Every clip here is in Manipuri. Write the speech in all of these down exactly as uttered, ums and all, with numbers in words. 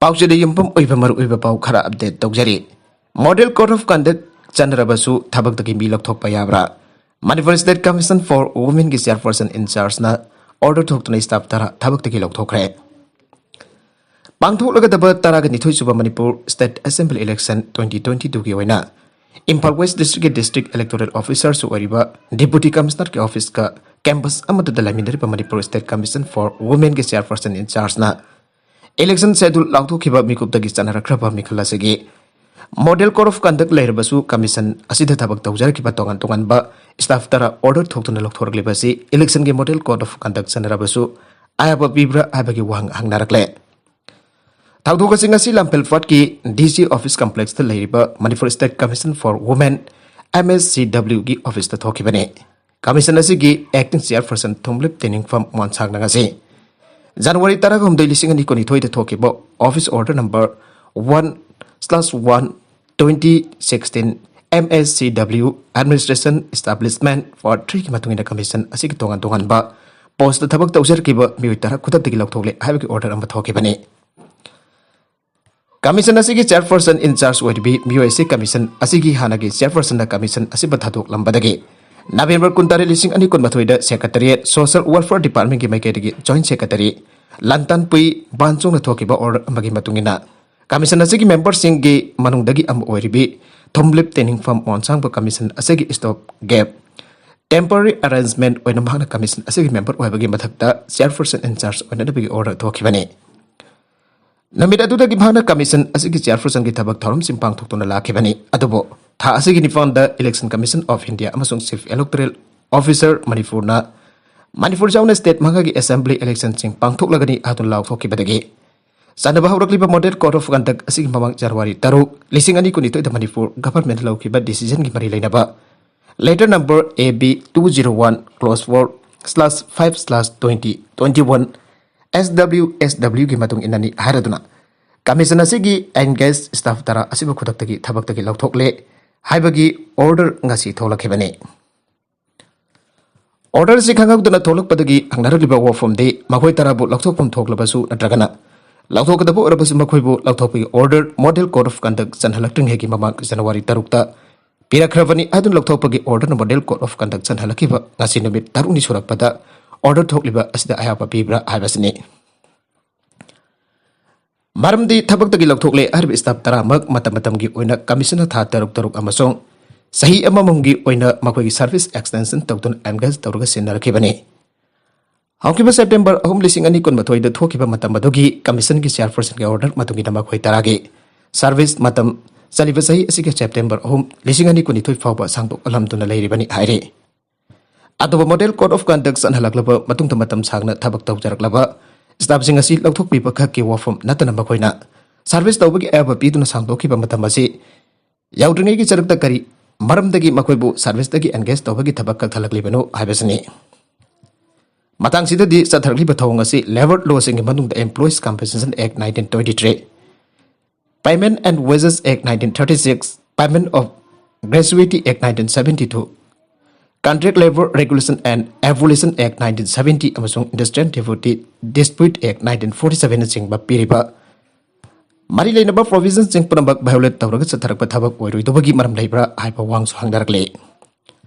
ꯄꯥꯎꯆꯦꯗ ꯌꯨꯝꯐꯝ ꯑꯣꯏꯕ ꯃꯔꯨꯑꯣꯏꯕ ꯄꯥꯎ ꯈꯔ ꯑꯞꯗꯦꯠ ꯇꯧꯖꯔꯤ꯫ Model Code of Conduct ꯆꯠꯅꯔꯕꯁꯨ ꯊꯕꯛꯇꯒꯤ ꯃꯤ ꯂꯧꯊꯣꯛꯄ ꯌꯥꯕ꯭ꯔꯥ? Manipur State Commission for Womenꯒꯤ chairperson in chargeꯅ order ꯊꯣꯛꯇꯨꯅ staff ꯇꯔꯥ ꯊꯕꯛꯇꯒꯤ ꯂꯧꯊꯣꯛꯈ꯭ꯔꯦ꯫ ꯄꯥꯡꯊꯣꯛꯂꯒꯗꯕ ꯇꯔꯥꯒ ꯅꯤꯊꯣꯏ ꯁꯨꯕ Manipur State Assembly Election twenty twenty twoꯒꯤ ꯑꯣꯏꯅ ꯏꯝꯐꯥꯜ West Districtꯀꯤ District Electoral Officerꯁꯨ ꯑꯣꯏꯔꯤꯕ Deputy Commissionerꯒꯤ officeꯀ campus ꯑꯃꯠꯇꯗ ꯂꯩꯃꯤꯟꯅꯔꯤꯕ Manipur State Commission for Womenꯒꯤ chairperson in chargeꯅ election schedule ꯂꯥꯎꯊꯣꯛꯈꯤꯕ ꯃꯤꯀꯨꯞꯇꯒꯤ ꯆꯠꯅꯔꯛꯈ꯭ꯔꯕ ꯃꯤꯈꯜ ꯑꯁꯤꯒꯤ Model Code of Conduct ꯂꯩꯔꯕꯁꯨ commission ꯑꯁꯤꯗ ꯊꯕꯛ ꯇꯧꯖꯔꯛꯈꯤꯕ ꯇꯣꯉꯥꯟ ꯇꯣꯉꯥꯟꯕ staff ꯇꯔꯥ order ꯊꯣꯛꯇꯨꯅ ꯂꯧꯊꯣꯔꯛꯂꯤꯕ ꯑꯁꯤ electionꯒꯤ Model Code of Conduct ꯆꯠꯅꯔꯕꯁꯨ ꯑꯌꯥꯕ ꯄꯤꯕ꯭ꯔꯥ ꯍꯥꯏꯕꯒꯤ ꯋꯥꯍꯪ ꯍꯪꯅꯔꯛꯂꯦ꯫ ꯊꯧꯗꯣꯛ ꯑꯁꯤ ꯉꯁꯤ ꯂꯝꯐꯦꯜ ꯐꯥꯠꯀꯤ DC office complexꯇ ꯂꯩꯔꯤꯕ Manipur State Commission for Women, MSCWꯒꯤ officeꯇ ꯊꯣꯛꯈꯤꯕꯅꯤ꯫ Commission ꯑꯁꯤꯒꯤ acting chairperson ꯊꯨꯝꯂꯤꯞ ꯇꯦꯅꯤꯡꯐꯝ ꯃꯣꯟꯁꯥꯡꯅ ꯉꯁꯤ January ꯇꯔꯥꯍꯨꯝꯗꯣꯏ, ꯂꯤꯁꯤꯡ ꯑꯅꯤ ꯀꯨꯟꯅꯤꯊꯣꯏꯗ ꯊꯣꯛꯈꯤꯕ office order number one slash one twenty sixteen MSCW administration establishment for threeꯒꯤ ꯃꯇꯨꯡ ꯏꯟꯅ commission ꯑꯁꯤꯒꯤ ꯇꯣꯉꯥꯟ ꯇꯣꯉꯥꯟꯕ postꯇ ꯊꯕꯛ ꯇꯧꯖꯔꯛꯈꯤꯕ ꯃꯤꯑꯣꯏ ꯇꯔꯥ ꯈꯨꯗꯛꯇꯒꯤ ꯂꯧꯊꯣꯛꯂꯦ ꯍꯥꯏꯕꯒꯤ order ꯑꯃ ꯊꯣꯛꯈꯤꯕꯅꯤ꯫ Commission ꯑꯁꯤꯒꯤ chairperson in charge ꯑꯣꯏꯔꯤꯕꯤ ꯃꯤꯑꯣꯏ ꯑꯁꯤ commission ꯑꯁꯤꯒꯤ ꯍꯥꯟꯅꯒꯤ chairpersonꯅ commission ꯑꯁꯤꯕꯨ ꯊꯥꯗꯣꯛꯂꯝꯕꯗꯒꯤ November ꯀꯨꯟꯇꯔꯦꯠ, ꯂꯤꯁꯤꯡ ꯑꯅꯤ ꯀꯨꯟꯃꯥꯊꯣꯏꯗ Secretariat Social Welfare Departmentꯀꯤ ꯃꯥꯏꯀꯩꯗꯒꯤ Joint Secretary ꯂꯟꯇꯥꯟꯄꯨꯏ ꯕꯥꯟꯆꯣꯡꯅ ꯊꯣꯛꯈꯤꯕ order ꯑꯃꯒꯤ ꯃꯇꯨꯡ ꯏꯟꯅ commission ꯑꯁꯤꯒꯤ memberꯁꯤꯡꯒꯤ ꯃꯅꯨꯡꯗꯒꯤ ꯑꯃ ꯑꯣꯏꯔꯤꯕꯤ ꯊꯨꯝꯂꯤꯞ ꯇꯦꯅꯤꯡꯐꯝ ꯃꯣꯟꯁꯥꯡꯕꯨ commission ꯑꯁꯤꯒꯤ stop gap temporary arrangement ꯑꯣꯏꯅ ꯃꯍꯥꯛꯅ commission ꯑꯁꯤꯒꯤ member ꯑꯣꯏꯕꯒꯤ ꯃꯊꯛꯇ chairperson in charge ꯑꯣꯏꯅꯅꯕꯒꯤ order ꯊꯣꯛꯈꯤꯕꯅꯤ꯫ ꯅꯨꯃꯤꯠ ꯑꯗꯨꯗꯒꯤ ꯃꯍꯥꯛꯅ commission ꯑꯁꯤꯒꯤ chairpersonꯒꯤ ꯊꯕꯛ ꯊꯧꯔꯝꯁꯤꯡ ꯄꯥꯡꯊꯣꯛꯇꯨꯅ ꯂꯥꯛꯈꯤꯕꯅꯤ꯫ ꯑꯗꯨꯕꯨ ꯊꯥ ꯑꯁꯤꯒꯤ ꯅꯤꯄꯥꯟꯗ Election Commission of India ꯑꯃꯁꯨꯡ Chief Electoral Officer ꯃꯅꯤꯄꯨꯔꯅ ꯃꯅꯤꯄꯨꯔ ꯌꯥꯎꯅ state ꯃꯉꯥꯒꯤ assembly electionꯁꯤꯡ ꯄꯥꯡꯊꯣꯛꯂꯒꯅꯤ ꯍꯥꯏꯗꯨꯅ ꯂꯥꯎꯊꯣꯛꯈꯤꯕꯗꯒꯤ ꯆꯠꯅꯕ ꯍꯧꯔꯛꯂꯤꯕ Model Code of Conduct ꯑꯁꯤꯒꯤ ꯃꯃꯥꯡ January ꯇꯔꯨꯛ, ꯂꯤꯁꯤꯡ ꯑꯅꯤ ꯀꯨꯟꯅꯤꯊꯣꯏꯗ ꯃꯅꯤꯄꯨꯔ governmentꯅ ꯂꯧꯈꯤꯕ decisionꯒꯤ ꯃꯔꯤ ꯂꯩꯅꯕ letter number A B two zero one clause four slash five slash twenty twenty one SWSWꯒꯤ ꯃꯇꯨꯡ ꯏꯟꯅꯅꯤ ꯍꯥꯏꯔꯗꯨꯅ commission ꯑꯁꯤꯒꯤ engaged staff ꯇꯔꯥ ꯑꯁꯤꯕꯨ ꯈꯨꯗꯛꯇꯒꯤ ꯊꯕꯛꯇꯒꯤ ꯂꯧꯊꯣꯛꯂꯦ ꯍꯥꯏꯕꯒꯤ order ꯉꯁꯤ ꯊꯣꯛꯂꯛꯈꯤꯕꯅꯤ꯫ Order ꯑꯁꯤ ꯈꯪꯍꯧꯗꯅ ꯊꯣꯛꯂꯛꯄꯗꯒꯤ ꯍꯪꯅꯔꯛꯂꯤꯕ ꯋꯥꯐꯝꯗꯤ ꯃꯈꯣꯏ ꯇꯔꯥꯕꯨ ꯂꯧꯊꯣꯛꯐꯝ ꯊꯣꯛꯂꯕꯁꯨ ꯅꯠꯇ꯭ꯔꯒꯅ ꯂꯧꯊꯣꯛꯀꯗꯕ ꯑꯣꯏꯔꯕꯁꯨ ꯃꯈꯣꯏꯕꯨ ꯂꯧꯊꯣꯛꯄꯒꯤ order Model Code of Conduct ꯆꯟꯍꯜꯂꯛꯇ꯭ꯔꯤꯉꯩꯒꯤ ꯃꯃꯥꯡ January ꯇꯔꯨꯛꯇ ꯄꯤꯔꯛꯈ꯭ꯔꯕꯅꯤ ꯍꯥꯏꯗꯨꯅ ꯂꯧꯊꯣꯛꯄꯒꯤ order Model Code of Conduct ꯆꯟꯍꯜꯂꯛꯈꯤꯕ ꯉꯁꯤ ꯅꯨꯃꯤꯠ ꯇꯔꯨꯛꯅꯤ ꯁꯨꯔꯛꯄꯗ order ꯊꯣꯛꯂꯤꯕ ꯑꯁꯤꯗ ꯑꯌꯥꯕ ꯄꯤꯕ꯭ꯔꯥ ꯍꯥꯏꯕꯁꯤꯅꯤ꯫ ꯃꯔꯝꯗꯤ ꯊꯕꯛꯇꯒꯤ ꯂꯧꯊꯣꯛꯂꯦ ꯍꯥꯏꯔꯤꯕ staff ꯇꯔꯥꯃꯛ ꯃꯇꯝ ꯃꯇꯝꯒꯤ ꯑꯣꯏꯅ commission ꯅ ꯊꯥ ꯇꯔꯨꯛ ꯇꯔꯨꯛ ꯑꯃꯁꯨꯡ ꯆꯍꯤ ꯑꯃꯃꯝꯒꯤ ꯑꯣꯏꯅ ꯃꯈꯣꯏꯒꯤ service extension ꯇꯧꯗꯨꯅ engage ꯇꯧꯔꯒ ꯁꯤꯟꯅꯔꯛꯈꯤꯕꯅꯤ꯫ ꯍꯧꯈꯤꯕ September ꯑꯍꯨꯝ, ꯂꯤꯁꯤꯡ ꯑꯅꯤ ꯀꯨꯟꯃꯥꯊꯣꯏꯗ ꯊꯣꯛꯈꯤꯕ ꯃꯇꯝ ꯑꯗꯨꯒꯤ commission ꯒꯤ chairperson ꯒꯤ order ꯃꯇꯨꯡ ꯏꯟꯅ ꯃꯈꯣꯏ ꯇꯔꯥꯒꯤ service ꯃꯇꯝ ꯆꯠꯂꯤꯕ ꯆꯍꯤ ꯑꯁꯤꯒꯤ September ꯑꯍꯨꯝ, ꯂꯤꯁꯤꯡ ꯑꯅꯤ ꯀꯨꯟꯅꯤꯊꯣꯏ ꯐꯥꯎꯕ ꯁꯥꯡꯗꯣꯛꯍꯜꯂꯝꯗꯨꯅ ꯂꯩꯔꯤꯕꯅꯤ ꯍꯥꯏꯔꯤ꯫ ꯑꯗꯨꯕꯨ Model Code of Conduct ꯆꯠꯍꯜꯂꯛꯂꯕ ꯃꯇꯨꯡꯗ ꯃꯇꯝ ꯁꯥꯡꯅ ꯊꯕꯛ ꯇꯧꯖꯔꯛꯂꯕ staff ꯁꯤꯡ ꯑꯁꯤ ꯂꯧꯊꯣꯛꯄꯤꯕ ꯈꯛꯀꯤ ꯋꯥꯐꯝ ꯅꯠꯇꯅ ꯃꯈꯣꯏꯅ service ꯇꯧꯕꯒꯤ ꯑꯌꯥꯕ ꯄꯤꯗꯨꯅ ꯁꯥꯡꯗꯣꯛꯈꯤꯕ ꯃꯇꯝ ꯑꯁꯤ ꯌꯧꯗ꯭ꯔꯤꯉꯩꯒꯤ ꯆꯔꯛꯇ ꯀꯔꯤ ꯃꯔꯝꯗꯒꯤ ꯃꯈꯣꯏꯕꯨ service ꯇꯒꯤ engage ꯇꯧꯕꯒꯤ ꯊꯕꯛ ꯀꯛꯊꯠꯂꯛꯂꯤꯕꯅꯣ ꯍꯥꯏꯕꯁꯤꯅꯤ꯫ ꯃꯇꯥꯡꯁꯤꯗꯗꯤ ꯆꯠꯊꯔꯛꯂꯤꯕ ꯊꯧꯑꯣꯡ ꯑꯁꯤ labour law ꯁꯤꯡꯒꯤ ꯃꯅꯨꯡꯗ Employees Compensation Act nineteen twenty-three, Payment and Wages Act nineteen thirty-six, Payment of Gratuity Act nineteen seventy-two, Contract Labour Regulation and Abolition Act nineteen seventy ꯑꯃꯁꯨꯡ Industrial Dispute Act nineteen forty-seven ꯅꯆꯤꯡꯕ ꯄꯤꯔꯤꯕ ꯃꯔꯤ ꯂꯩꯅꯕ provision ꯁꯤꯡ ꯄꯨꯝꯅꯃꯛ violate ꯇꯧꯔꯒ ꯆꯠꯊꯔꯛꯄ ꯊꯕꯛ ꯑꯣꯏꯔꯣꯏꯗꯕꯒꯤ ꯃꯔꯝ ꯂꯩꯕ꯭ꯔꯥ ꯍꯥꯏꯕ ꯋꯥꯍꯪꯁꯨ ꯍꯪꯅꯔꯛꯂꯤ꯫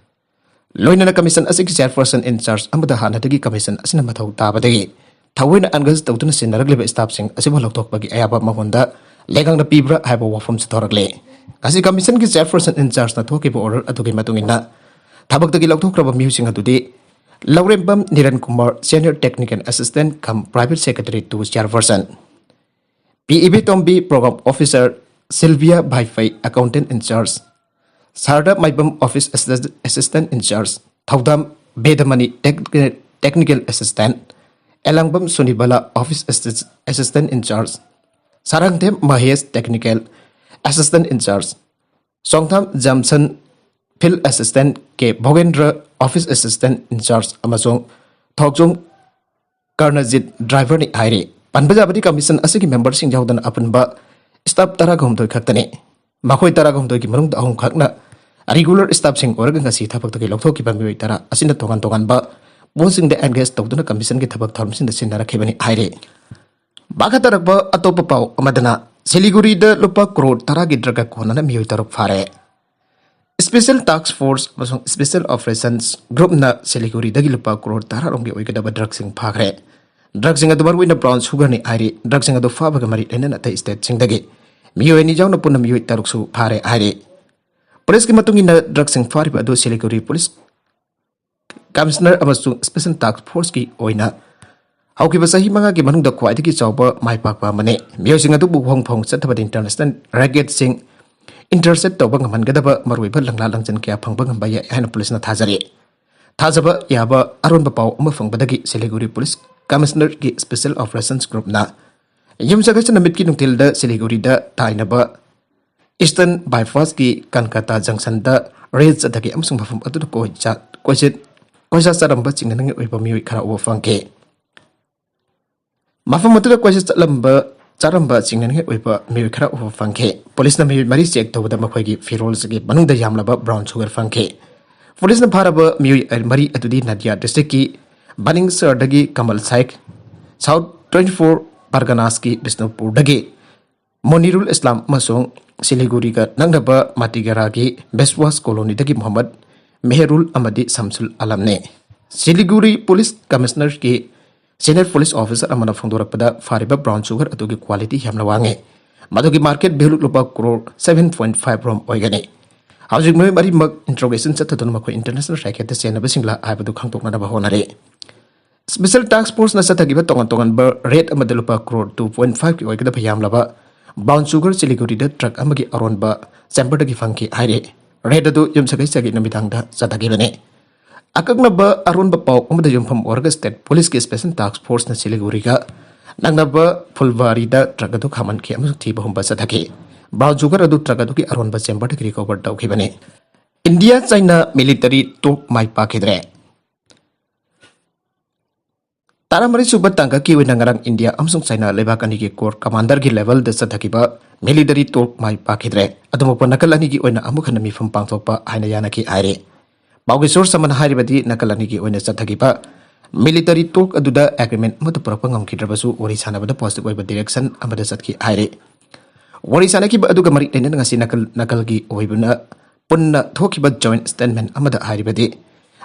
ꯂꯣꯏꯅꯅ commission ꯑꯁꯤꯒꯤ chairperson in charge ꯑꯃꯗ ꯍꯥꯟꯅꯗꯒꯤ commission ꯑꯁꯤꯅ ꯃꯊꯧ ꯇꯥꯕꯗꯒꯤ ꯊꯑꯣꯏꯅ engage ꯇꯧꯗꯨꯅ ꯁꯤꯟꯅꯔꯛꯂꯤꯕ staff ꯁꯤꯡ ꯑꯁꯤꯕꯨ ꯂꯧꯊꯣꯛꯄꯒꯤ ꯑꯌꯥꯕ ꯃꯉꯣꯟꯗ ꯂꯩꯉꯥꯛꯅ ꯄꯤꯕ꯭ꯔꯥ ꯍꯥꯏꯕ ꯋꯥꯐꯝꯁꯨ ꯊꯣꯔꯛꯂꯦ꯫ ꯉꯁꯤ commission ꯒꯤ chairperson in charge ꯅ ꯊꯣꯛꯈꯤꯕ order ꯑꯗꯨꯒꯤ ꯃꯇꯨꯡ ꯏꯟꯅ ꯊꯕꯛꯇꯒꯤ ꯂꯧꯊꯣꯛꯈ꯭ꯔꯕ ꯃꯤꯑꯣꯏꯁꯤꯡ ꯑꯗꯨꯗꯤ Lourembam Niren Kumar, Senior Technical Assistant cum Private Secretary to Chairperson, P Ibetombi, Program Officer, Silvia Vaiphei, Accountant in Charge, Sarda Maibam, Office Assist-, Assistant in Charge, ꯊꯧꯗꯥꯝ ꯕꯦꯗꯃꯅꯤ, Technical, Technical Assistant, Elangbam ꯁꯨꯅꯤꯕꯂꯥ, Office Assist-, Assistant in Charge, ꯁꯥꯔꯪꯊꯦꯝ Mahesh, Technical Assistant in Charge, ꯁꯣꯡꯊꯥꯝ ꯖꯝꯁꯟ, Field Assistant, K ꯚꯣꯒꯦꯟꯗ꯭ꯔ, Office Assistant in Charge, ꯑꯃꯁꯨꯡ ꯊꯣꯛꯆꯣꯝ ꯀꯔꯅꯖꯤꯠ, driver ꯅꯤ ꯍꯥꯏꯔꯤ꯫ ꯄꯟꯕ ꯌꯥꯕꯗꯤ commission ꯑꯁꯤꯒꯤ member ꯁꯤꯡ ꯌꯥꯎꯗꯅ ꯑꯄꯨꯟꯕ staff ꯇꯔꯥꯒ ꯍꯨꯝꯗꯣꯏ ꯈꯛꯇꯅꯤ꯫ ꯃꯈꯣꯏ ꯇꯔꯥꯒ ꯍꯨꯝꯗꯣꯏꯒꯤ ꯃꯅꯨꯡꯗ ꯑꯍꯨꯝ ꯈꯛꯅ regular staff ꯁꯤꯡ ꯑꯣꯏꯔꯒ ꯉꯁꯤ ꯊꯕꯛꯇꯒꯤ ꯂꯧꯊꯣꯛꯈꯤꯕ ꯃꯤꯑꯣꯏ ꯇꯔꯥ ꯑꯁꯤꯅ ꯇꯣꯉꯥꯟ ꯇꯣꯉꯥꯟꯕ post ꯁꯤꯡꯗ engage ꯇꯧꯗꯨꯅ commission ꯒꯤ ꯊꯕꯛ ꯊꯧꯔꯝꯁꯤꯡꯗ ꯁꯤꯟꯅꯔꯛꯈꯤꯕꯅꯤ ꯍꯥꯏꯔꯤ꯫ ꯃꯈꯥ ꯇꯥꯔꯛꯄ ꯑꯇꯣꯞꯄ ꯄꯥꯎ ꯑꯃꯗꯅ, ꯁꯤꯂꯤꯒꯨꯔꯤꯗ ꯂꯨꯄꯥ ꯀ꯭ꯔꯣꯔ ꯇꯔꯥꯒꯤ ꯗ꯭ꯔꯒ ꯀꯣꯟꯅꯅ ꯃꯤꯑꯣꯏ ꯇꯔꯨꯛ ꯐꯥꯔꯦ꯫ ꯁ꯭ꯄꯦꯁꯦꯜ ꯇꯥꯛꯁ ꯐꯣꯔꯁ ꯑꯃꯁꯨꯡ ꯁ꯭ꯄꯦꯁꯦꯜ ꯑꯣꯄꯔꯦꯁꯟꯁ ꯒ꯭ꯔꯨꯞꯅ ꯁꯤꯂꯤꯒꯨꯔꯤꯗꯒꯤ ꯂꯨꯄꯥ ꯀ꯭ꯔꯣꯔ ꯇꯔꯥꯔꯣꯝꯒꯤ ꯑꯣꯏꯒꯗꯕ ꯗ꯭ꯔꯒꯁꯤꯡ ꯐꯥꯈ꯭ꯔꯦ꯫ ꯗ꯭ꯔꯒꯁꯤꯡ ꯑꯗꯨ ꯃꯔꯨꯑꯣꯏꯅ ꯕ꯭ꯔꯥꯎꯟ ꯁꯨꯒꯔꯅꯤ ꯍꯥꯏꯔꯤ꯫ ꯗ꯭ꯔꯒꯁꯤꯡ ꯑꯗꯨ ꯐꯥꯕꯒ ꯃꯔꯤ ꯂꯩꯅꯅ ꯑꯇꯩ ꯁ꯭ꯇꯦꯠꯁꯤꯡꯗꯒꯤ ꯃꯤꯑꯣꯏ ꯑꯅꯤ ꯌꯥꯎꯅ ꯄꯨꯟꯅ ꯃꯤꯑꯣꯏ ꯇꯔꯨꯛꯁꯨ ꯐꯥꯔꯦ ꯍꯥꯏꯔꯤ꯫ ꯄꯨꯂꯤꯁꯀꯤ ꯃꯇꯨꯡ ꯏꯟꯅ, ꯗ꯭ꯔꯒꯁꯤꯡ ꯐꯥꯔꯤꯕ ꯑꯗꯨ ꯁꯤꯂꯤꯒꯨꯔꯤ ꯄꯨꯂꯤꯁ ꯀꯃꯤꯁꯅꯔ ꯑꯃꯁꯨꯡ ꯁ꯭ꯄꯦꯁꯦꯜ ꯇꯥꯛꯁ ꯐꯣꯔꯁꯀꯤ ꯑꯣꯏꯅ ꯍꯧꯈꯤꯕ ꯆꯍꯤ ꯃꯉꯥꯒꯤ ꯃꯅꯨꯡꯗ ꯈ꯭ꯋꯥꯏꯗꯒꯤ ꯆꯥꯎꯕ ꯃꯥꯏ ꯄꯥꯛꯄ ꯑꯃꯅꯤ꯫ ꯃꯤꯑꯣꯏꯁꯤꯡ ꯑꯗꯨꯕꯨ ꯍꯣꯡ ꯐꯣꯡ ꯆꯠꯊꯕꯗ ꯏꯟꯇꯔꯅꯦꯁꯅꯦꯜ ꯔꯦꯀꯦꯠꯁꯤꯡ ꯏꯟꯇꯔꯁꯦꯞ ꯇꯧꯕ ꯉꯝꯍꯟꯒꯗꯕ ꯃꯔꯨꯑꯣꯏꯕ ꯂꯪꯂꯥ ꯂꯪꯆꯟ ꯀꯌꯥ ꯐꯪꯕ ꯉꯝꯕ ꯌꯥꯏ ꯍꯥꯏꯅ ꯄꯨꯂꯤꯁꯅ ꯊꯥꯖꯔꯤ꯫ ꯊꯥꯖꯕ ꯌꯥꯕ ꯑꯔꯣꯟꯕ ꯄꯥꯎ ꯑꯃ ꯐꯪꯕꯗꯒꯤ ꯁꯤꯂꯤꯒꯨꯔꯤ ꯄꯨꯂꯤꯁ ꯀꯃꯤꯁꯅꯔꯒꯤ ꯁ꯭ꯄꯦꯁꯦꯜ ꯑꯣꯄꯔꯦꯁꯟꯁ ꯒ꯭ꯔꯨꯞꯅ ꯌꯨꯝꯁꯀꯩꯁ ꯅꯨꯃꯤꯠꯀꯤ ꯅꯨꯡꯊꯤꯜꯗ ꯁꯤꯂꯤꯒꯨꯔꯤꯗ ꯇꯥꯏꯅꯕ ꯏꯁꯇꯔꯟ ꯕꯥꯏꯄꯥꯁꯀꯤ ꯀꯟꯀꯇꯥ ꯖꯪꯁꯟꯗ ꯔꯦꯗ ꯆꯠꯊꯈꯤ ꯑꯃꯁꯨꯡ ꯃꯐꯝ ꯑꯗꯨꯗ ꯀꯣꯏꯆ-, ꯀꯣꯏꯆꯠ-, ꯀꯣꯏꯆꯠ ꯆꯠꯂꯝꯕ ꯆꯤꯡꯅꯅꯤꯡꯉꯥꯏ ꯑꯣꯏꯕ ꯃꯤꯑꯣꯏ ꯈꯔ ꯎꯕ ꯐꯪꯈꯤ꯫ ꯃꯐꯝ ꯑꯗꯨꯗ ꯀꯣꯏꯆꯠ ꯆꯠꯂꯝꯕ, ꯆꯠꯂꯝꯕ ꯆꯤꯡꯅꯅꯤꯡꯉꯥꯏ ꯑꯣꯏꯕ ꯃꯤꯑꯣꯏ ꯈꯔ ꯎꯕ ꯐꯪꯈꯤ꯫ ꯄꯨꯂꯤꯁꯅ ꯃꯤꯑꯣꯏ ꯃꯔꯤ ꯆꯦꯛ ꯇꯧꯕꯗ ꯃꯈꯣꯏꯒꯤ ꯐꯤꯔꯣꯜꯁꯤꯒꯤ ꯃꯅꯨꯡꯗ ꯌꯥꯝꯂꯕ ꯕ꯭ꯔꯥꯎꯟ ꯁꯨꯒꯔ ꯐꯪꯈꯤ꯫ ꯄꯨꯂꯤꯁꯅ ꯐꯥꯔꯕ ꯃꯤꯑꯣꯏ ꯃꯔꯤ ꯑꯗꯨꯗꯤ ꯅꯗꯤꯌꯥ ꯗꯤꯁꯇ꯭ꯔꯤꯛꯀꯤ ꯕꯅꯤꯡꯁꯔꯗꯒꯤ ꯀꯃꯜ ꯁꯥꯏꯈ, ꯁꯥꯎꯠ ꯇ꯭ꯋꯦꯟꯇꯤ ꯐꯣꯔ ꯄꯔꯒꯅꯥꯁꯀꯤ ꯕꯤꯁꯅꯨꯄꯨꯔꯗꯒꯤ ꯃꯣꯅꯤꯔꯨꯜ ꯏꯁꯂꯥꯝ ꯑꯃꯁꯨꯡ ꯁꯤꯂꯤꯒꯨꯔꯤꯒ ꯅꯛꯅꯕ ꯃꯥꯇꯤꯒꯔꯥꯒꯤ ꯕꯦꯁꯋꯥꯁ ꯀꯣꯂꯣꯅꯤꯗꯒꯤ ꯃꯨꯍꯝꯃꯗ ꯃꯦꯍꯔꯨꯜ ꯑꯃꯗꯤ ꯁꯝꯁꯨꯜ ꯑꯂꯝꯅꯤ꯫ Siliguri police ꯀꯃꯤꯁꯅꯔꯒꯤ senior police officer ꯑꯃꯅ ꯐꯣꯡꯗꯣꯔꯛꯄꯗ, ꯐꯥꯔꯤꯕ ꯕ꯭ꯔꯥꯎꯟ ꯁꯨꯒꯔ ꯑꯗꯨꯒꯤ ꯀ꯭ꯋꯥꯂꯤꯇꯤ ꯌꯥꯝꯅ ꯋꯥꯡꯉꯤ꯫ ꯃꯗꯨꯒꯤ ꯃꯥꯔꯀꯦꯠ ꯚꯦꯂꯨ ꯂꯨꯄꯥ ꯀ꯭ꯔꯣꯔ ꯁꯚꯦꯟ ꯄꯣꯏꯟꯠ ꯐꯥꯏꯚ ꯔꯣꯝ ꯑꯣꯏꯒꯅꯤ꯫ ꯍꯧꯖꯤꯛ ꯃꯤꯑꯣꯏ ꯃꯔꯤꯃꯛ ꯏꯟꯇ꯭ꯔꯣꯒꯦꯁꯟ ꯆꯠꯊꯗꯨꯅ ꯃꯈꯣꯏ ꯏꯟꯇꯔꯅꯦꯁꯅꯦꯜ ꯔꯦꯀꯦꯠꯇ ꯆꯦꯟꯅꯕꯁꯤꯡꯂ ꯍꯥꯏꯕꯗꯨ ꯈꯪꯗꯣꯛꯅꯅꯕ ꯍꯣꯠꯅꯔꯤ꯫ ꯁ꯭ꯄꯦꯁꯦꯜ ꯇꯥꯛꯁ ꯐꯣꯔꯁꯅ ꯆꯠꯊꯈꯤꯕ ꯇꯣꯉꯥꯟ ꯇꯣꯉꯥꯟꯕ ꯔꯦꯗ ꯑꯃꯗ ꯂꯨꯄꯥ ꯀ꯭ꯔꯣꯔ ꯇꯨ ꯄꯣꯏꯟꯠ ꯐꯥꯏꯚꯀꯤ ꯑꯣꯏꯒꯗꯕ ꯌꯥꯝꯂꯕ ꯕ꯭ꯔꯥꯎꯟ ꯁꯨꯒꯔ ꯁꯤꯂꯤꯒꯨꯔꯤꯗ ꯇ꯭ꯔꯛ ꯑꯃꯒꯤ ꯑꯔꯣꯟꯕ ꯆꯦꯝꯕꯔꯗꯒꯤ ꯐꯪꯈꯤ ꯍꯥꯏꯔꯤ꯫ ꯔꯦꯗ ꯑꯗꯨ ꯌꯨꯝꯁꯀꯩꯁꯒꯤ ꯅꯨꯃꯤꯗꯥꯡꯗ ꯆꯠꯊꯈꯤꯕꯅꯤ꯫ ꯑꯀꯛꯅꯕ ꯑꯔꯣꯟꯕ ꯄꯥꯎ ꯑꯃꯗ ꯌꯨꯝꯐꯝ ꯑꯣꯏꯔꯒ ꯁ꯭ꯇꯦꯠ ꯄꯨꯂꯤꯁꯀꯤ ꯁ꯭ꯄꯦꯁꯦꯜ ꯇꯥꯛꯁ ꯐꯣꯔꯁꯅ ꯁꯤꯂꯤꯒꯨꯔꯤꯒ ꯅꯛꯅꯕ ꯐꯨꯜꯕꯥꯔꯤꯗ ꯇ꯭ꯔꯛ ꯑꯗꯨ ꯈꯥꯝꯍꯟꯈꯤ ꯑꯃꯁꯨꯡ ꯊꯤꯕ ꯍꯨꯝꯕ ꯆꯠꯊꯈꯤ꯫ ꯕ꯭ꯔꯥꯎꯟ ꯁꯨꯒꯔ ꯑꯗꯨ ꯇ꯭ꯔꯛ ꯑꯗꯨꯒꯤ ꯑꯔꯣꯟꯕ ꯆꯦꯝꯕꯔꯗꯒꯤ ꯔꯤꯀꯣꯚꯔ ꯇꯧꯈꯤꯕꯅꯤ꯫ ꯏꯟꯗꯤꯌꯥ ꯆꯥꯏꯅꯥ ꯃꯤꯂꯤꯇꯔꯤ ꯇꯣꯛ ꯃꯥꯏ ꯄꯥꯛꯈꯤꯗ꯭ꯔꯦ꯫ ꯇꯔꯥꯃꯔꯤ ꯁꯨꯕ ꯇꯥꯡꯀꯛꯀꯤ ꯑꯣꯏꯅ ꯉꯔꯥꯡ ꯏꯟꯗꯤꯌꯥ ꯑꯃꯁꯨꯡ ꯆꯥꯏꯅꯥ ꯂꯩꯕꯥꯛ ꯑꯅꯤꯒꯤ ꯀꯣꯔ ꯀꯃꯥꯟꯗꯔꯒꯤ ꯂꯦꯚꯦꯜꯗ ꯆꯠꯊꯈꯤꯕ ꯃꯤꯂꯤꯇꯔꯤ ꯇꯣꯛ ꯃꯥꯏ ꯄꯥꯛꯈꯤꯗ꯭ꯔꯦ꯫ ꯑꯗꯨꯃꯛꯄꯨ ꯅꯥꯀꯜ ꯑꯅꯤꯒꯤ ꯑꯣꯏꯅ ꯑꯃꯨꯛ ꯍꯟꯅ ꯃꯤꯐꯝ ꯄꯥꯡꯊꯣꯛꯄ ꯍꯥꯏꯅ ꯌꯥꯅꯈꯤ ꯍꯥꯏꯔꯤ꯫ ꯄꯥꯎꯒꯤ ꯁꯣꯔꯁ ꯑꯃꯅ ꯍꯥꯏꯔꯤꯕꯗꯤ, ꯅꯥꯀꯜ ꯑꯅꯤꯒꯤ ꯑꯣꯏꯅ ꯆꯠꯊꯈꯤꯕ Military talk ꯑꯗꯨꯗ agreement ꯑꯃꯠꯇ ꯄꯨꯔꯛꯄ ꯉꯝꯈꯤꯗ꯭ꯔꯕꯁꯨ, ꯋꯥꯔꯤ ꯁꯥꯟꯅꯕꯗ positive ꯑꯣꯏꯕ direction ꯑꯃꯗ ꯆꯠꯈꯤ ꯍꯥꯏꯔꯤ꯫ ꯋꯥꯔꯤ ꯁꯥꯟꯅꯈꯤꯕ ꯑꯗꯨꯒ ꯃꯔꯤ ꯂꯩꯅꯅ ꯉꯁꯤ ꯅꯥꯀꯜ ꯅꯥꯀꯜꯒꯤ ꯑꯣꯏꯕꯅ ꯄꯨꯟꯅ ꯊꯣꯛꯈꯤꯕ joint statement ꯑꯃꯗ ꯍꯥꯏꯔꯤꯕꯗꯤ,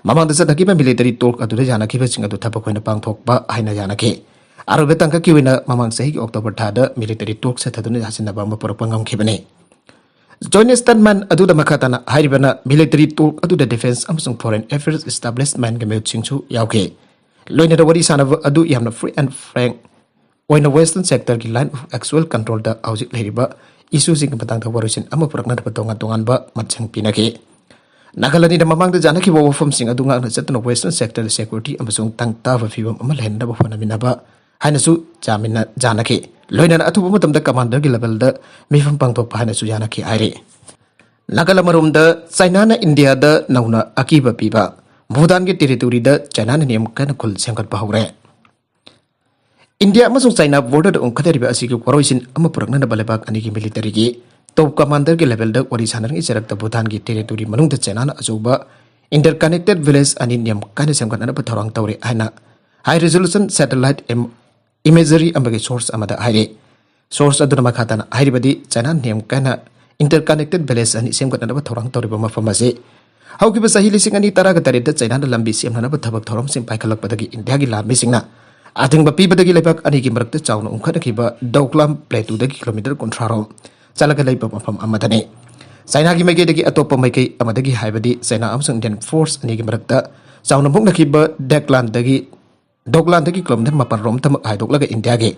ꯃꯃꯥꯡꯗ ꯆꯠꯅꯈꯤꯕ military talk ꯑꯗꯨꯗ ꯌꯥꯅꯈꯤꯕꯁꯤꯡ ꯑꯗꯨ ꯊꯕꯛ ꯑꯣꯏꯅ ꯄꯥꯡꯊꯣꯛꯄ ꯍꯥꯏꯅ ꯌꯥꯅꯈꯤ꯫ ꯑꯔꯣꯏꯕ ꯇꯥꯡꯀꯛꯀꯤ ꯑꯣꯏꯅ ꯃꯃꯥꯡ ꯆꯍꯤꯒꯤ October ꯊꯥꯗ military talk ꯆꯠꯊꯗꯨꯅ ꯌꯥꯁꯤꯟꯅꯕ ꯑꯃ ꯄꯨꯔꯛꯄ ꯉꯝꯈꯤꯕꯅꯤ꯫ Joint statement ꯑꯗꯨꯗ ꯃꯈꯥ ꯇꯥꯅ ꯍꯥꯏꯔꯤꯕꯅ, military talk ꯑꯗꯨꯗ defense ꯑꯃꯁꯨꯡ foreign affairs establishment ꯒꯤ ꯃꯤꯍꯨꯠꯁꯤꯡꯁꯨ ꯌꯥꯎꯈꯤ꯫ ꯂꯣꯏꯅꯅ ꯋꯥꯔꯤ ꯁꯥꯟꯅꯕ ꯑꯗꯨ ꯌꯥꯝꯅ free and frank ꯑꯣꯏꯅ Western sector ꯒꯤ line of actual control ꯗ ꯍꯧꯖꯤꯛ ꯂꯩꯔꯤꯕ issue ꯁꯤꯡꯒꯤ ꯃꯇꯥꯡꯗ ꯋꯥꯔꯣꯏꯁꯤꯟ ꯑꯃ ꯄꯨꯔꯛꯅꯅꯕ ꯇꯣꯉꯥꯟ ꯇꯣꯉꯥꯟꯕ ꯃꯠꯁꯤꯡ ꯄꯤꯅꯈꯤ꯫ ꯅꯥꯀꯜ ꯑꯅꯤꯅ ꯃꯃꯥꯡꯗ ꯌꯥꯅꯈꯤꯕ ꯋꯥꯐꯝꯁꯤꯡ ꯑꯗꯨ ꯉꯥꯛꯅ ꯆꯠꯇꯨꯅ Western sector ꯗ security ꯑꯃꯁꯨꯡ ꯇꯪ ꯇꯥꯕ ꯐꯤꯕꯝ ꯑꯃ ꯂꯩꯍꯟꯅꯕ ꯍꯣꯠꯅꯃꯤꯟꯅꯕ ꯍꯥꯏꯅꯁꯨ ꯆꯥꯃꯤꯟꯅ ꯌꯥꯅꯈꯤ꯫ ꯂꯣꯏꯅꯅ ꯑꯊꯨꯕ ꯃꯇꯝꯗ commander ꯒꯤ level ꯗ ꯃꯤꯐꯝ ꯄꯥꯡꯊꯣꯛꯄ ꯍꯥꯏꯅꯁꯨ ꯌꯥꯅꯈꯤ ꯍꯥꯏꯔꯤ꯫ ꯅꯥꯀꯜ ꯑꯃꯔꯣꯝꯗ, ꯆꯥꯏꯅꯥꯅ ꯏꯟꯗꯤꯌꯥꯗ ꯅꯧꯅ ꯑꯀꯤꯕ ꯄꯤꯕ꯫ ꯚꯨꯇꯥꯟꯒꯤ territory ꯗ ꯆꯥꯏꯅꯥꯅ ꯅꯤꯌꯝ ꯀꯟꯅ ꯈꯨꯜ ꯁꯦꯝꯒꯠꯄ ꯍꯧꯔꯦ꯫ ꯏꯟꯗꯤꯌꯥ ꯑꯃꯁꯨꯡ ꯆꯥꯏꯅꯥ border ꯗ ꯎꯪꯈꯠꯅꯔꯤꯕ ꯑꯁꯤꯒꯤ ꯋꯥꯔꯣꯏꯁꯤꯟ ꯑꯃ ꯄꯨꯔꯛꯅꯅꯕ ꯂꯩꯕꯥꯛ ꯑꯅꯤꯒꯤ military ꯒꯤ top commander ꯒꯤ level ꯗ ꯋꯥꯔꯤ ꯁꯥꯟꯅꯔꯤꯉꯩ ꯆꯔꯛꯇ ꯚꯨꯇꯥꯟꯒꯤ territory ꯃꯅꯨꯡꯗ ꯆꯥꯏꯅꯥꯅ ꯑꯆꯧꯕ interconnected village ꯑꯅꯤ ꯅꯤꯌꯝ ꯀꯟꯅ ꯁꯦꯝꯒꯠꯅꯅꯕ ꯊꯧꯔꯥꯡ ꯇꯧꯔꯤ ꯍꯥꯏꯅ high resolution satellite im- imagery ꯑꯃꯒꯤ source ꯑꯃꯗ ꯍꯥꯏꯔꯤ꯫ Source ꯑꯗꯨꯅ ꯃꯈꯥ ꯇꯥꯅ ꯍꯥꯏꯔꯤꯕꯗꯤ, ꯆꯥꯏꯅꯥ ꯅꯤꯌꯝ ꯀꯥꯏꯅ interconnected village ꯑꯅꯤ ꯁꯦꯝꯒꯠꯅꯅꯕ ꯊꯧꯔꯥꯡ ꯇꯧꯔꯤꯕ ꯃꯐꯝ ꯑꯁꯤ ꯍꯧꯈꯤꯕ ꯆꯍꯤ ꯂꯤꯁꯤꯡ ꯑꯅꯤ ꯇꯔꯥꯒ ꯇꯔꯦꯠꯇ ꯆꯥꯏꯅꯥꯅ ꯂꯝꯕꯤ ꯁꯦꯝꯅꯅꯕ ꯊꯕꯛ ꯊꯧꯔꯝꯁꯤꯡ ꯄꯥꯏꯈꯠꯂꯛꯄꯗꯒꯤ ꯏꯟꯗꯤꯌꯥꯒꯤ ꯂꯥꯟꯃꯤꯁꯤꯡꯅ ꯑꯊꯤꯡꯕ ꯄꯤꯕꯗꯒꯤ ꯂꯩꯕꯥꯛ ꯑꯅꯤꯒꯤ ꯃꯔꯛꯇ ꯆꯥꯎꯅ ꯎꯪꯈꯠꯅꯈꯤꯕ ꯗꯧꯀ꯭ꯂꯥꯝ plateau ꯗꯒꯤ kilometre ꯀꯨꯟꯊ꯭ꯔꯥ ꯔꯣꯝ ꯆꯠꯂꯒ ꯂꯩꯕ ꯃꯐꯝ ꯑꯃꯗꯅꯤ꯫ ꯆꯥꯏꯅꯥꯒꯤ ꯃꯥꯏꯀꯩꯗꯒꯤ ꯑꯇꯣꯞꯄ ꯃꯥꯏꯀꯩ ꯑꯃꯗꯒꯤ, ꯍꯥꯏꯕꯗꯤ ꯆꯥꯏꯅꯥ ꯑꯃꯁꯨꯡ Indian force ꯑꯅꯤꯒꯤ ꯃꯔꯛꯇ ꯆꯥꯎꯅ ꯃꯨꯛꯅꯈꯤꯕ ꯗꯦꯛꯂꯥꯟꯗꯒꯤ ꯗꯣꯛꯂꯥꯟꯗꯒꯤ kilometre ꯃꯥꯄꯜ ꯔꯣꯝꯇꯃꯛ ꯍꯥꯏꯗꯣꯛꯂꯒ ꯏꯟꯗꯤꯌꯥꯒꯤ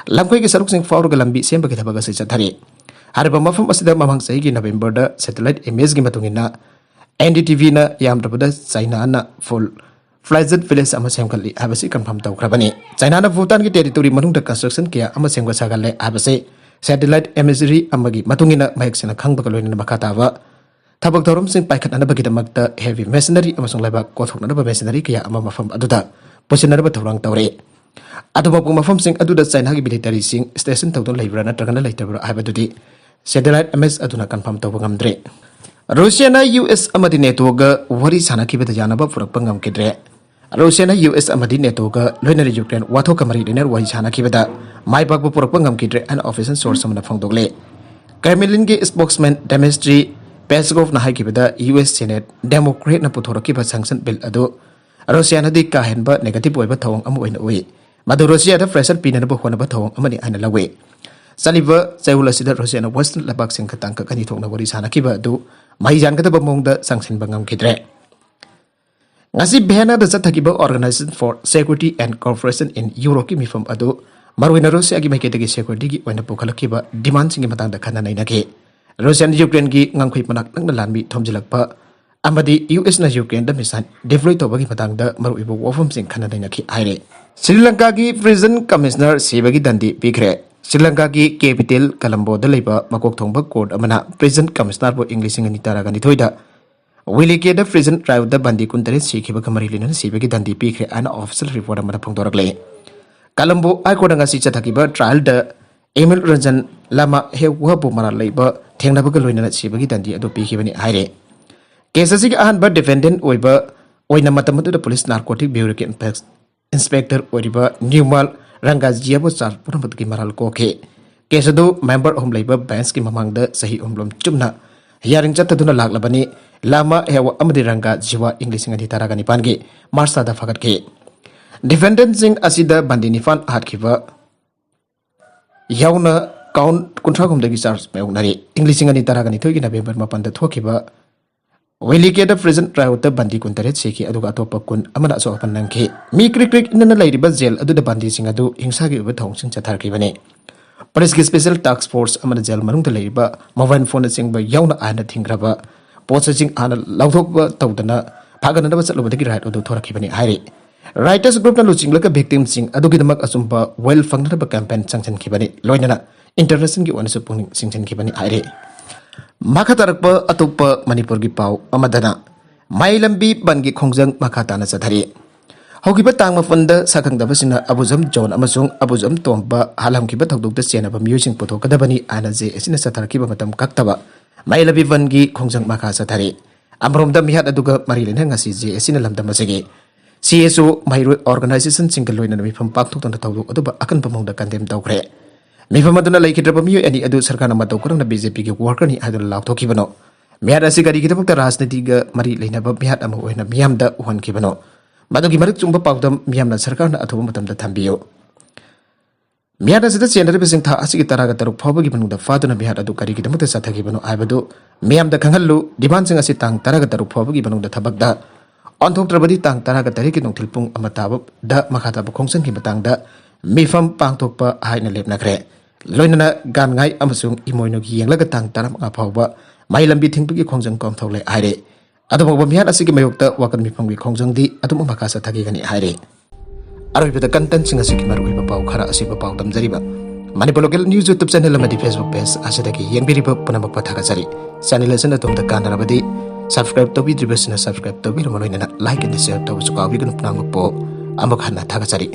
ꯂꯝꯈꯩꯒꯤ ꯁꯔꯨꯛꯁꯤꯡ ꯐꯥꯎꯔꯒ ꯂꯝꯕꯤ ꯁꯦꯝꯕꯒꯤ ꯊꯕꯛ ꯑꯁꯤ ꯆꯠꯊꯔꯤ꯫ ꯍꯥꯏꯔꯤꯕ ꯃꯐꯝ ꯑꯁꯤꯗ ꯃꯃꯥꯡ ꯆꯍꯤꯒꯤ November ꯗ satellite image ꯒꯤ ꯃꯇꯨꯡ ꯏꯟꯅ, N D T V ꯅ ꯌꯥꯝꯗ꯭ꯔꯕꯗ ꯆꯥꯏꯅꯥꯅ full fledged village ꯑꯃ ꯁꯦꯝꯒꯠꯂꯤ ꯍꯥꯏꯕꯁꯤ confirm ꯇꯧꯈ꯭ꯔꯕꯅꯤ꯫ ꯆꯥꯏꯅꯥꯅ ꯚꯨꯇꯥꯟꯒꯤ territory ꯃꯅꯨꯡꯗ construction ꯀꯌꯥ ꯑꯃ ꯁꯦꯝꯒꯠ ꯁꯥꯒꯠꯂꯦ ꯍꯥꯏꯕꯁꯤ satellite imagery ꯑꯃꯒꯤ ꯃꯇꯨꯡ ꯏꯟꯅ ꯃꯌꯦꯛ ꯁꯦꯡꯅ ꯈꯪꯕꯒ ꯂꯣꯏꯅꯅ ꯃꯈꯥ ꯇꯥꯕ ꯊꯕꯛ ꯊꯧꯔꯝꯁꯤꯡ ꯄꯥꯏꯈꯠꯅꯅꯕꯒꯤꯗꯃꯛꯇ heavy machinery ꯑꯃꯁꯨꯡ ꯂꯩꯕꯥꯛ ꯀꯣꯊꯣꯛꯅꯅꯕ machinery ꯀꯌꯥ ꯑꯃ ꯃꯐꯝ ꯑꯗꯨꯗ ꯄꯨꯁꯤꯟꯅꯅꯕ ꯊꯧꯔꯥꯡ ꯇꯧꯔꯤ꯫ ꯑꯗꯨꯃꯛꯄꯨ ꯃꯐꯝꯁꯤꯡ ꯑꯗꯨꯗ ꯆꯥꯏꯅꯥꯒꯤ military ꯁꯤꯡ station ꯇꯧꯗꯨꯅ ꯂꯩꯕ꯭ꯔꯥ ꯅꯠꯇ꯭ꯔꯒꯅ ꯂꯩꯇꯕ꯭ꯔꯥ ꯍꯥꯏꯕꯗꯨꯗꯤ satellite image ꯑꯗꯨꯅ confirm ꯇꯧꯕ ꯉꯝꯗ꯭ꯔꯤ꯫ ꯔꯨꯁꯤꯌꯥꯅ U S ꯑꯃꯗꯤ NATO ꯒ ꯋꯥꯔꯤ ꯁꯥꯟꯅꯈꯤꯕꯗ ꯌꯥꯅꯕ ꯄꯨꯔꯛꯄ ꯉꯝꯈꯤꯗ꯭ꯔꯦ꯫ ꯔꯨꯁꯤꯌꯥꯅ ꯌꯨ ꯑꯦꯁ ꯑꯃꯗꯤ ꯅꯦꯇꯣꯒ ꯂꯣꯏꯅꯅ ꯌꯨꯀ꯭ꯔꯦꯟ ꯋꯥꯊꯣꯛꯀ ꯃꯔꯤ ꯂꯩꯅꯅ ꯋꯥꯔꯤ ꯁꯥꯅꯈꯤꯕꯗ ꯃꯥꯏ ꯄꯥꯛꯄ ꯄꯨꯔꯛꯄ ꯉꯝꯈꯤꯗ꯭ꯔꯦ ꯍꯥꯏꯅ ꯑꯣꯐꯤꯁꯤꯌꯦꯜ ꯁꯣꯔꯁ ꯑꯃꯅ ꯐꯣꯡꯗꯣꯛꯂꯦ꯫ ꯀ꯭ꯔꯦꯃꯂꯤꯟꯒꯤ ꯁ꯭ꯄꯣꯛꯁꯃꯦꯟ ꯗꯦꯃꯤꯁꯇ꯭ꯔꯤ ꯄꯦꯁꯀꯣꯚꯅ ꯍꯥꯏꯈꯤꯕꯗ, ꯌꯨ ꯑꯦꯁ ꯁꯦꯅꯦꯠ ꯗꯦꯃꯣꯀ꯭ꯔꯦꯠꯅ ꯄꯨꯊꯣꯔꯛꯈꯤꯕ ꯁꯦꯡꯁꯟ ꯕꯤꯜ ꯑꯗꯨ ꯔꯨꯁꯤꯌꯥꯅꯗꯤ ꯀꯥ ꯍꯦꯟꯕ ꯅꯦꯒꯦꯇꯤꯚ ꯑꯣꯏꯕ ꯊꯧꯑꯣꯡ ꯑꯃ ꯑꯣꯏꯅ ꯎꯏ꯫ ꯃꯗꯨ ꯔꯨꯁꯤꯌꯥꯗ ꯄ꯭ꯔꯦꯁꯔ ꯄꯤꯅꯅꯕ ꯍꯣꯠꯅꯕ ꯊꯧꯑꯣꯡ ꯑꯃꯅꯤ ꯍꯥꯏꯅ ꯂꯧꯏ꯫ ꯆꯠꯂꯤꯕ ꯆꯌꯣꯜ ꯑꯁꯤꯗ ꯔꯨꯁꯤꯌꯥꯅ ꯋꯦꯁꯇꯔꯟ ꯂꯩꯕꯥꯛꯁꯤꯡꯒ ꯇꯥꯡꯀꯛ ꯑꯅꯤ ꯊꯣꯛꯅ ꯋꯥꯔꯤ ꯁꯥꯅꯈꯤꯕ ꯑꯗꯨ ꯃꯍꯩ ꯌꯥꯟꯒꯗꯕ ꯃꯑꯣꯡꯗ ꯆꯪꯁꯤꯟꯕ ꯉꯝꯈꯤꯗ꯭ꯔꯦ꯫ ꯉꯁꯤ ꯚꯤꯌꯦꯅꯥꯗ ꯆꯠꯊꯈꯤꯕ Organization for Security and Cooperation in Europeꯀꯤ ꯃꯤꯐꯝ ꯑꯗꯨ ꯃꯔꯨꯑꯣꯏꯅ ꯔꯨꯁꯤꯌꯥꯒꯤ ꯃꯥꯏꯀꯩꯗꯒꯤ ꯁꯦꯀ꯭ꯌꯨꯔꯤꯇꯤꯒꯤ ꯑꯣꯏꯅ ꯄꯨꯈꯠꯂꯛꯈꯤꯕ ꯗꯤꯃꯥꯟꯁꯤꯡꯒꯤ ꯃꯇꯥꯡꯗ ꯈꯟꯅ ꯅꯩꯅꯈꯤ꯫ ꯔꯨꯁꯤꯌꯥꯅ ꯌꯨꯀ꯭ꯔꯦꯟꯒꯤ ꯉꯝꯈꯩ ꯃꯅꯥꯛ ꯅꯛꯅ ꯂꯥꯟꯃꯤ ꯊꯣꯝꯖꯤꯜꯂꯛꯄ ꯑꯃꯗꯤ ꯌꯨ ꯑꯦꯁꯅ ꯌꯨꯀ꯭ꯔꯦꯟꯗ ꯃꯤꯁꯥꯏꯜ ꯗꯤꯄ꯭ꯂꯣꯏ ꯇꯧꯕꯒꯤ ꯃꯇꯥꯡꯗ ꯃꯔꯨꯑꯣꯏꯕ ꯋꯥꯐꯝꯁꯤꯡ ꯈꯟꯅ ꯅꯩꯅꯈꯤ ꯍꯥꯏꯔꯦ꯫ ꯁ꯭ꯔꯤ ꯂꯪꯀꯥꯒꯤ ꯄ꯭ꯔꯤꯖꯟ ꯀꯃꯤꯁꯅꯔ ꯁꯤꯕꯒꯤ ꯗꯟꯗꯤ ꯄꯤꯈ꯭ꯔꯦ꯫ ꯁ꯭ꯔꯤ ꯂꯪꯀꯥꯒꯤ ꯀꯦꯄꯤꯇꯦꯜ ꯀꯂꯝꯕꯣꯗ ꯂꯩꯕ ꯃꯀꯣꯛ ꯊꯣꯡꯕ ꯀꯣꯔꯠ ꯑꯃꯅ ꯄ꯭ꯔꯤꯖꯟ ꯀꯃꯤꯁꯅꯔꯕꯨ ꯏꯪ ꯂꯤꯁꯤꯡ ꯑꯅꯤ ꯇꯔꯥꯒ ꯅꯤꯊꯣꯏꯗ ꯋꯤꯂꯤꯀꯦꯗ ꯄ꯭ꯔꯤꯖꯟ ꯇ꯭ꯔꯥꯏꯜꯗ ꯕꯟꯗꯤ ꯀꯨꯟꯇꯔꯦꯠ ꯁꯤꯈꯤꯕꯒ ꯃꯔꯤ ꯂꯩꯅꯅ ꯁꯤꯕꯒꯤ ꯗꯟꯗꯤ ꯄꯤꯈ꯭ꯔꯦ ꯍꯥꯏꯅ ꯑꯣꯐꯤꯁꯤꯌꯦꯜ ꯔꯤꯄꯣꯔꯠ ꯑꯃꯗ ꯐꯣꯡꯗꯣꯔꯛꯂꯦ꯫ ꯀꯂꯝꯕꯣ ꯍꯥꯏ ꯀꯣꯔꯠꯅ ꯉꯁꯤ ꯆꯠꯊꯈꯤꯕ ꯇ꯭ꯔꯥꯏꯜꯗ ꯑꯦꯃꯤꯜ ꯔꯟꯖꯟ ꯂꯥꯃꯥ ꯍꯦꯋꯥꯕꯨ ꯃꯔꯥꯜ ꯂꯩꯕ ꯊꯦꯡꯅꯕꯒ ꯂꯣꯏꯅꯅ ꯁꯤꯕꯒꯤ ꯗꯟꯗꯤ ꯑꯗꯨ ꯄꯤꯈꯤꯕꯅꯤ ꯍꯥꯏꯔꯦ꯫ ꯀꯦꯁ ꯑꯁꯤꯒꯤ ꯑꯍꯥꯟꯕ ꯗꯤꯐꯦꯟꯗꯦꯟꯠ ꯑꯣꯏꯕ ꯑꯣꯏꯅ ꯃꯇꯝ ꯑꯗꯨꯗ ꯄꯨꯂꯤꯁ ꯅꯥꯔꯀꯣꯇꯤꯛ ꯕ꯭ꯌꯨꯔꯣꯒꯤ ꯏꯟꯁꯄꯦꯛ-, ꯏꯟꯁꯄꯦꯛꯇꯔ ꯑꯣꯏꯔꯤꯕ ꯅ꯭ꯌꯨꯃꯥꯜ ꯔꯪꯒꯥꯖꯤꯌꯥꯕꯨ ꯆꯥꯔꯖ ꯄꯨꯝꯅꯃꯛꯇꯒꯤ ꯃꯔꯥꯜ ꯀꯣꯛꯈꯤ꯫ ꯀꯦꯁ ꯑꯗꯨ ꯃꯦꯝꯕꯔ ꯑꯍꯨꯝ ꯂꯩꯕ ꯕꯦꯟꯁꯀꯤ ꯃꯃꯥꯡꯗ ꯆꯍꯤ ꯑꯍꯨꯝꯂꯣꯝ ꯆꯨꯞꯅ ꯍꯤꯌꯥꯔꯤꯡ ꯆꯠꯊꯗꯨꯅ ꯂꯥꯛꯂꯕꯅꯤ꯫ ꯂꯥꯃꯥ ꯍꯦꯋꯥ ꯑꯃꯗꯤ ꯔꯪꯒꯥ ꯖꯤꯋꯥ ꯏꯪ ꯂꯤꯁꯤꯡ ꯑꯅꯤ ꯇꯔꯥꯒ ꯅꯤꯄꯥꯟꯒꯤ ꯃꯥꯔꯆ ꯊꯥꯗ ꯐꯥꯒꯠꯈꯤ꯫ ꯗꯤꯐꯦꯟꯗꯦꯟꯠꯁꯤꯡ ꯑꯁꯤꯗ ꯕꯟꯗꯤ ꯅꯤꯄꯥꯟ ꯍꯥꯠꯈꯤꯕ ꯌꯥꯎꯅ ꯀꯥꯎꯟꯠ ꯀꯨꯟꯊ꯭ꯔꯥ ꯍꯨꯝꯗꯣꯏꯒꯤ ꯆꯥꯔꯖ ꯃꯥꯌꯣꯛꯅꯔꯤ꯫ ꯏꯪ ꯂꯤꯁꯤꯡ ꯑꯅꯤ ꯇꯔꯥꯒ ꯅꯤꯊꯣꯏꯒꯤ ꯅꯕꯦꯝꯕꯔ ꯃꯥꯄꯟꯗ ꯊꯣꯛꯈꯤꯕ ꯋꯦꯂꯤꯀꯦꯗ ꯄ꯭ꯔꯤꯖꯟ ꯔꯥꯏꯌꯣꯠꯇ ꯕꯟꯗꯤ ꯀꯨꯟꯇꯔꯦꯠ ꯁꯤꯈꯤ, ꯑꯗꯨꯒ ꯑꯇꯣꯞꯄ ꯀꯨꯟ ꯑꯃꯅ ꯑꯁꯣꯛ ꯑꯄꯟ ꯅꯪꯈꯤ꯫ ꯃꯤ ꯀ꯭ꯔꯤꯛ ꯀ꯭ꯔꯤꯛ ꯏꯟꯅꯅ ꯂꯩꯔꯤꯕ ꯖꯦꯜ ꯑꯗꯨꯗ ꯕꯟꯗꯤꯁꯤꯡ ꯑꯗꯨ ꯍꯤꯡꯁꯥꯒꯤ ꯑꯣꯏꯕ ꯊꯧꯑꯣꯡꯁꯤꯡ ꯆꯠꯊꯈꯤꯕꯅꯤ꯫ ꯄꯨꯂꯤꯁꯀꯤ ꯁ꯭ꯄꯦꯁꯦꯜ ꯇꯥꯛꯁ ꯐꯣꯔꯁ ꯑꯃꯅ ꯖꯦꯜ ꯃꯅꯨꯡꯗ ꯂꯩꯔꯤꯕ ꯃꯣꯕꯥꯏꯜ ꯐꯣꯟꯅꯆꯤꯡꯕ ꯌꯥꯎꯅ ꯑꯥꯏꯟꯅ ꯊꯤꯡꯈ꯭ꯔꯕ ꯄꯣꯠꯁꯛꯁꯤꯡ ꯍꯥꯟꯅ ꯂꯧꯊꯣꯛꯄ ꯇꯧꯗꯅ ꯐꯥꯒꯠꯅꯅꯕ ꯆꯠꯂꯨꯕꯗꯒꯤ ꯔꯥꯏꯠ ꯑꯗꯨ ꯊꯣꯔꯛꯈꯤꯕꯅꯤ ꯍꯥꯏꯔꯤ꯫ ꯔꯥꯏꯇꯔꯁ ꯒ꯭ꯔꯨꯞꯅ ꯂꯨꯆꯤꯡꯂꯒ ꯚꯤꯛꯇꯤꯝꯁꯤꯡ ꯑꯗꯨꯒꯤꯗꯃꯛ ꯑꯆꯨꯝꯕ ꯋꯦꯜ ꯐꯪꯅꯅꯕ ꯀꯦꯝꯄꯦꯟ ꯆꯪꯁꯤꯟꯈꯤꯕꯅꯤ, ꯂꯣꯏꯅꯅ ꯏꯟꯇꯔꯅꯦꯁꯅꯦꯜꯒꯤ ꯑꯣꯏꯅꯁꯨ ꯄꯨꯛꯅꯤꯡ ꯆꯤꯡꯁꯤꯟꯈꯤꯕꯅꯤ ꯍꯥꯏꯔꯤ꯫ ꯃꯈꯥ ꯇꯥꯔꯛꯄ ꯑꯇꯣꯞꯄ ꯃꯅꯤꯄꯨꯔꯒꯤ ꯄꯥꯎ ꯑꯃꯗꯅ, ꯃꯥꯏ ꯂꯝꯕꯤ ꯕꯟꯒꯤ ꯈꯣꯡꯖꯪ ꯃꯈꯥ ꯇꯥꯅ ꯆꯠꯊꯔꯤ꯫ ꯍꯧꯈꯤꯕ ꯇꯥꯡ ꯃꯥꯄꯟꯗ ꯁꯛꯈꯪꯗꯕꯁꯤꯡꯅ ꯑꯕꯨꯖꯝ ꯖꯣꯟ ꯑꯃꯁꯨꯡ ꯑꯕꯨꯖꯝ ꯇꯣꯝꯕ ꯍꯥꯠꯍꯟꯈꯤꯕ ꯊꯧꯗꯣꯛꯇ ꯆꯦꯟꯅꯕ ꯃꯤꯑꯣꯏꯁꯤꯡ ꯄꯨꯊꯣꯛꯀꯗꯕꯅꯤ ꯍꯥꯏꯅ ꯖꯦ ꯑꯦ ꯁꯤꯅ ꯆꯠꯊꯔꯛꯈꯤꯕ ꯃꯇꯝ ꯀꯛꯇꯕ ꯃꯥꯏ ꯂꯝꯕꯤ ꯕꯟꯒꯤ ꯈꯣꯡꯖꯪ ꯃꯈꯥ ꯆꯠꯊꯔꯤ꯫ ꯑꯃꯔꯣꯝꯗ ꯃꯤꯍꯥꯠ ꯑꯗꯨꯒ ꯃꯔꯤ ꯂꯩꯅꯅ ꯉꯁꯤ ꯖꯦ ꯑꯦ ꯁꯤꯅ ꯂꯝꯗꯝ ꯑꯁꯤꯒꯤ ꯁꯤ ꯑꯦꯁ ꯑꯣ ꯃꯍꯩꯔꯣꯏ ꯑꯣꯔꯒꯅꯥꯏꯖꯦꯁꯟꯁꯤꯡꯒ ꯂꯣꯏꯅꯅ ꯃꯤꯐꯝ ꯄꯥꯡꯊꯣꯛꯇꯨꯅ ꯊꯧꯗꯣꯛ ꯑꯗꯨꯕꯨ ꯑꯀꯟꯕ ꯃꯑꯣꯡꯗ ꯀꯟꯗꯦꯝ ꯇꯧꯈ꯭ꯔꯦ꯫ ꯃꯤꯐꯝ ꯑꯗꯨꯅ ꯂꯩꯈꯤꯗ꯭ꯔꯕ ꯃꯤꯑꯣꯏ ꯑꯅꯤ ꯑꯗꯨ ꯁꯔꯀꯥꯔꯅ ꯃꯇꯧ ꯀꯔꯝꯅ ꯕꯤ ꯖꯦ ꯄꯤꯒꯤ ꯋꯥꯔꯀꯔꯅꯤ ꯍꯥꯏꯗꯨꯅ ꯂꯥꯎꯊꯣꯛꯈꯤꯕꯅꯣ? ꯃꯤꯍꯥꯠ ꯑꯁꯤ ꯀꯔꯤꯒꯤꯗꯃꯛꯇ ꯔꯥꯖꯅꯤꯇꯤꯒ ꯃꯔꯤ ꯂꯩꯅꯕ ꯃꯤꯍꯥꯠ ꯑꯃ ꯑꯣꯏꯅ ꯃꯤꯌꯥꯝꯗ ꯎꯍꯟꯈꯤꯕꯅꯣ? ꯃꯗꯨꯒꯤ ꯃꯔꯤꯛ ꯆꯨꯝꯕ ꯄꯥꯎꯗꯝ ꯃꯤꯌꯥꯝꯅ ꯁꯔꯀꯥꯔꯅ ꯑꯊꯨꯕ ꯃꯇꯝꯗ ꯊꯝꯕꯤꯌꯨ꯫ ꯃꯤꯍꯥꯠ ꯑꯁꯤꯗ ꯆꯦꯟꯅꯔꯤꯕꯁꯤꯡ ꯊꯥ ꯑꯁꯤꯒꯤ ꯇꯔꯥꯒ ꯇꯔꯨꯛ ꯐꯥꯎꯕꯒꯤ ꯃꯅꯨꯡꯗ ꯐꯥꯗꯨꯅ ꯃꯤꯍꯥꯠ ꯑꯗꯨ ꯀꯔꯤꯒꯤꯗꯃꯛꯇ ꯆꯠꯊꯈꯤꯕꯅꯣ ꯍꯥꯏꯕꯗꯨ ꯃꯤꯌꯥꯝꯗ ꯈꯪꯍꯜꯂꯨ꯫ ꯗꯤꯃꯥꯟꯁꯤꯡ ꯑꯁꯤ ꯇꯥꯡ ꯇꯔꯥꯒ ꯇꯔꯨꯛ ꯐꯥꯎꯕꯒꯤ ꯃꯅꯨꯡꯗ ꯊꯕꯛꯇ ꯑꯣꯟꯊꯣꯛꯇ꯭ꯔꯕꯗꯤ ꯇꯥꯡ ꯇꯔꯥꯒ ꯇꯔꯦꯠꯀꯤ ꯅꯨꯡꯊꯤꯜ ꯄꯨꯡ ꯑꯃ ꯇꯥꯕꯗ ꯃꯈꯥ ꯇꯥꯕ ꯈꯣꯡꯖꯪꯒꯤ ꯃꯇꯥꯡꯗ ꯃꯤꯐꯝ ꯄꯥꯡꯊꯣꯛꯄ ꯍꯥꯏꯅ ꯂꯦꯞꯅꯈ꯭ꯔꯦ꯫ ꯂꯣꯏꯅꯅ ꯒꯥꯟꯉꯥꯏ ꯑꯃꯁꯨꯡ ꯏꯃꯣꯏꯅꯨꯒꯤ ꯌꯦꯡꯂꯒ ꯇꯥꯡ ꯇꯔꯥꯃꯉꯥ ꯐꯥꯎꯕ ꯃꯍꯩ ꯂꯝꯕꯤ ꯊꯤꯡꯕꯒꯤ ꯈꯣꯡꯖꯪ ꯀꯣꯝꯊꯣꯛꯂꯦ ꯍꯥꯏꯔꯦ꯫ ꯑꯗꯨꯐꯥꯎꯕ ꯃꯤꯍꯥꯠ ꯑꯁꯤꯒꯤ ꯃꯥꯌꯣꯛꯇ ꯋꯥꯀꯠ ꯃꯤꯐꯝꯒꯤ ꯈꯣꯡꯖꯪꯗꯤ ꯑꯗꯨꯝ ꯃꯈꯥ ꯆꯠꯊꯈꯤꯒꯅꯤ ꯍꯥꯏꯔꯦ꯫ ꯑꯔꯣꯏꯕꯗ ꯀꯟꯇꯦꯟꯁꯤꯡ ꯑꯁꯤꯒꯤ ꯃꯔꯨꯑꯣꯏꯕ ꯄꯥꯎ ꯈꯔ ꯑꯁꯤꯕꯨ ꯄꯥꯎ ꯇꯝꯖꯔꯤꯕ ꯃꯅꯤꯄꯨꯔ ꯂꯣꯀꯦꯜ ꯅ꯭ꯌꯨꯁ ꯌꯨꯇ꯭ꯌꯨꯕ ꯆꯦꯅꯦꯜ ꯑꯃꯗꯤ ꯐꯦꯁꯕꯨꯛ ꯄꯦꯖ ꯑꯁꯤꯗꯒꯤ ꯌꯦꯡꯕꯤꯔꯤꯕ ꯄꯨꯝꯅꯃꯛꯄꯨ ꯊꯥꯒꯠꯆꯔꯤ꯫ ꯆꯦꯅꯦꯜ ꯑꯁꯤꯅ ꯑꯗꯣꯝꯗ ꯀꯥꯟꯅꯔꯕꯗꯤ ꯁꯕꯁꯀ꯭ꯔꯥꯏꯕ ꯇꯧꯕꯤꯗ꯭ꯔꯤꯕꯁꯤꯅ ꯁꯕꯁꯀ꯭ꯔꯥꯏꯕ ꯇꯧꯕꯤꯔꯝꯃ ꯂꯣꯏꯅꯅ ꯂꯥꯏꯛ ꯑꯦꯟ ꯁꯤꯌꯔ ꯇꯧꯕꯁꯨ ꯀꯥꯎꯕꯤꯒꯅꯨ꯫ ꯄꯨꯝꯅꯃꯛꯄꯨ ꯑꯃꯨꯛ ꯍꯟꯅ ꯊꯥꯒꯠꯆꯔꯤ꯫